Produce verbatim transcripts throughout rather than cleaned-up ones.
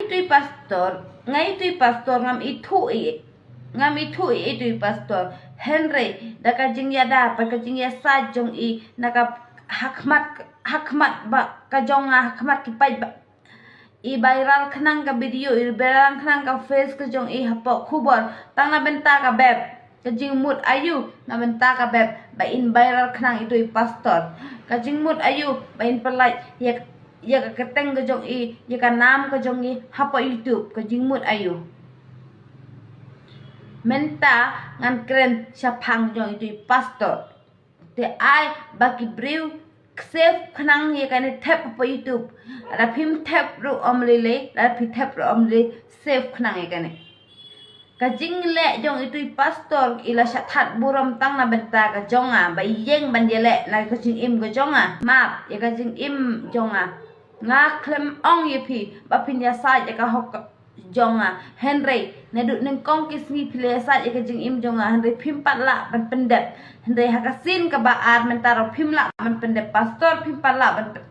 Itu i pastor, nga itu i pastor ngam ithuh i, ngam ithuh i itu i pastor. Hynrei da ka jingïada bad ka jingïasaid jong i na ka ha khmat, ha khmat ba ka jong nga, ha khmat ki paidbah, i viral khnang ka video, i viral khnang ka face ka jong i hapoh khubor, tang na bynta ka bep. Ka jingmut aïu na bynta ka bep ba in viral khnang itu i pastor? Ka jingmut aïu ba in pyllait ïa, ïa ka kyrteng ka jong i, ïa ka nam ka jong i hapoh YouTube? Ka jingmut aïu? Mynta ngan kren shaphang jong itu i pastor. Te ai ba ki briew save khnang ïa kane, thep hapoh YouTube. Lada phim thep ruh ym lei lei, lada phi thep ruh ym lei, save khnang ïa kane. Ka jingleh jong itu i pastor i la shah that burom tang na bynta ka jong nga, ba i ïeng ban ïaleh na ka jingim ka jong nga. Map ïa ka jingim jong nga. Nga khlem ong ïa phi ba phin ïasaid ïa ka hok jong nga. Hynrei naduh nyngkong ki sngi phi la ïasaid ïa ka jingim jong nga, hynrei phim pat lah ban pyndep. Hynrei ha ka sien kaba ar mynta ruh phim lah ban pyndep. Pastor, phim pat lah ban pyn-,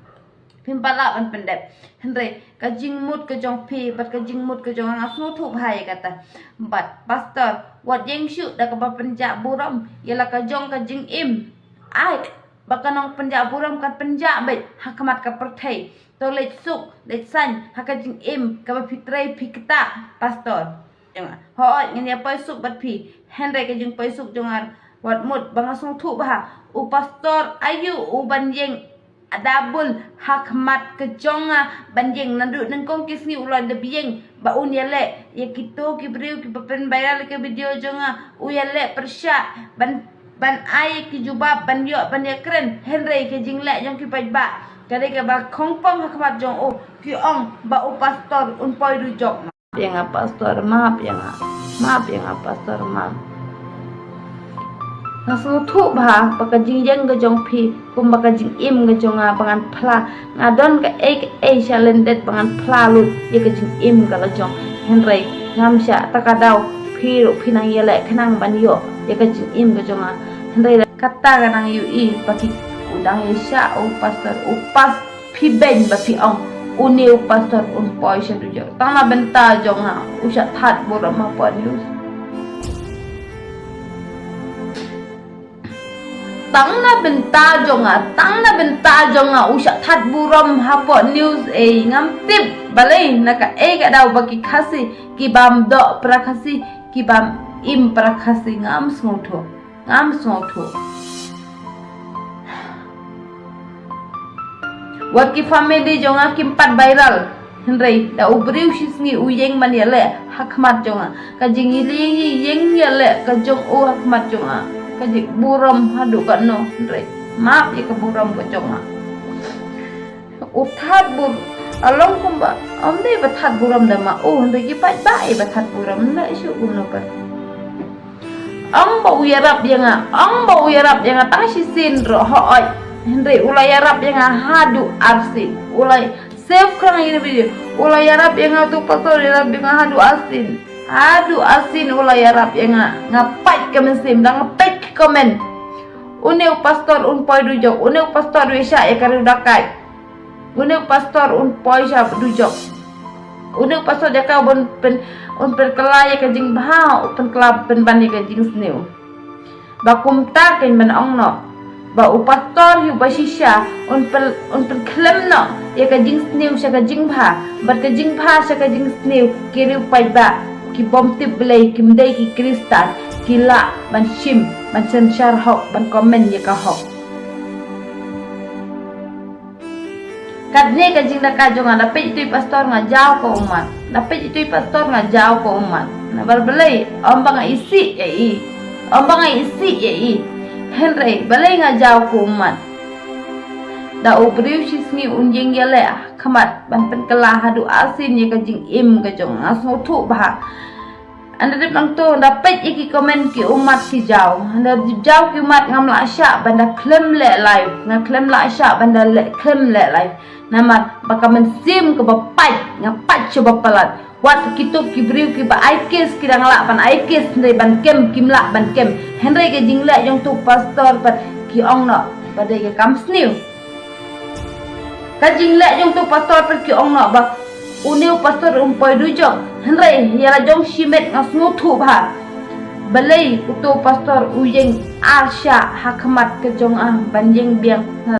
phim pat lah ban pyndep. Hynrei ka jingmut ka jong phi bad ka jingmut ka jong nga, nga sngewthuh bha ïa kata. Bad pastor, wat ïeng shuh da kaba pynjah burom ïa la ka jong ka jingim. Ai ba ka nongpynjah burom kan pynjah beit ha khmat ka pyrthei. To leit suk leit saiñ ha ka jingim kaba phi trei phi ktah, pastor. Hooid, ngan ïa poi suk bad phi. Hynrei ka jingpoi suk jong nga, wat mut ba nga sngewthuh bha. U pastor aïu u ban ïeng double ha khmat ka jong nga, ban ïeng naduh nyngkong ki sngi u la dep ïeng ba un ïaleh ïa kito ki briew kiba pynviral ïa ka video jong nga, u ïaleh pyrshah ban, ban ai ki jubab, ban ïoh ban ïakren. Hynrei ka jingleh jong ki paidbah ka dei kaba khongpong ha khmat jong u. Ki ong ba u pastor un poi dujok. Map ïa nga pastor, map ïa nga. Map ïa nga pastor, map. Nga sngewthuh bha ba ka jingïeng ka jong phi kumba ka jingim ka jong nga ba ngan phla. Nga don kaei kaei sha lyndet ba ngan phla lut ïa ka jingim ka la jong. Hynrei ngam shah, ta ka daw phi ruh phi nang ïaleh khnang ban ïoh ïa ka jingim ka jong nga. Hynrei kata ka nang ïohi ba ki, u dang ïa shah u pastor, u pas, phi beiñ ba phi ong une u pastor un poi sha dujok. Tang na bynta jong nga u shah that burom hapoh news. Tang na bynta jong nga, tang na bynta jong nga u shah that burom hapoh news. Ei, ngam tip balei na kaei ka daw ba ki Khasi ki bam doh para Khasi, ki bam im para Khasi, ngam sngewthuh. Ngam sngewthuh. Wat ki family jong nga kim pat viral. Hynrei da u briew shi sngi u ïeng ban ïaleh ha khmat jong nga. Ka jingïaleh, ïeng ïaleh ka jong u ha khmat jong nga, ka jingburom haduh katno. Hynrei map ïa ka burom ka jong nga. U that bur, a long kumba ym dei ba that burom da ma u, hynrei ki paidbah i ba that burom, ym lah shuh kumno pat. Ong ba u ïarap ïa nga, ong ba u ïarap ïa nga tang shisien ruh, hooid. Hynrei u la ïarap ïa nga haduh arsien. U la save khnang ïa kane ka video. U la ïarap ïa nga, tu pastor ïarap ïa nga haduh arsien. Haduh arsien u la ïarap ïa nga. Nga peit ka mynsiem, dang nga peit ka comment. Une u pastor un poi dujok, une u pastor u ïa shah ïa ka riew dakai. Une u pastor un poi sha dujok. Une u pastor jaka un pyn, un pynkylla ïa ka jingbha, un pynkylla pynban ïa ka jingsniew. Ba kumta kein ban ong noh ba u pastor hi uba shisha un pyn, un pynkhlem noh ïa ka jingsniew sha ka jingbha, bad ka jingbha sha ka jingsniew. Ki riew paidbah ki bym tip Blei, kim dei ki Khristan, ki lah ban shim, ban synshar hok, ban comment ïa ka hok. Katne ka jingdaka jong nga, da peit itu i pastor nga jaw ka ummat. Da peit itu i pastor nga jaw ka ummat. Namar balei? Ym ba nga isih ïa i. Ym ba nga isih ïa i. Hynrei balei nga jaw ka ummat? Da u briew shi sngi un ïeng ïaleh ha khmat ban pynkylla haduh arsien ïa ka jingim ka jong nga, sngewthuh bha. Ynda dep nangto, ynda peit ïa ki comment ki ummat ki jaw. Ynda dep jaw ki ummat, ngam lah shah ban da khlem leh live. Nga khlem lah shah ban da leh, khlem leh live. Namar ba ka mynsiem kaba pait, nga pait sha ba palat. Wat kito ki briew kiba ai case ki dang lah ban ai case, hynrei ban kem kim lah ban kem. Hynrei ka jingleh jong tu pastor pat ki ong noh ba dei ka kam sniew. Ka jingleh jong tu pastor pat ki ong noh ba Une u pastor um poi dujok, hynrei ïa la jong shimet nga sngewthuh bha. Balei uto u pastor u ïeng ar shah ha khmat ka jong nga ban ïeng biang na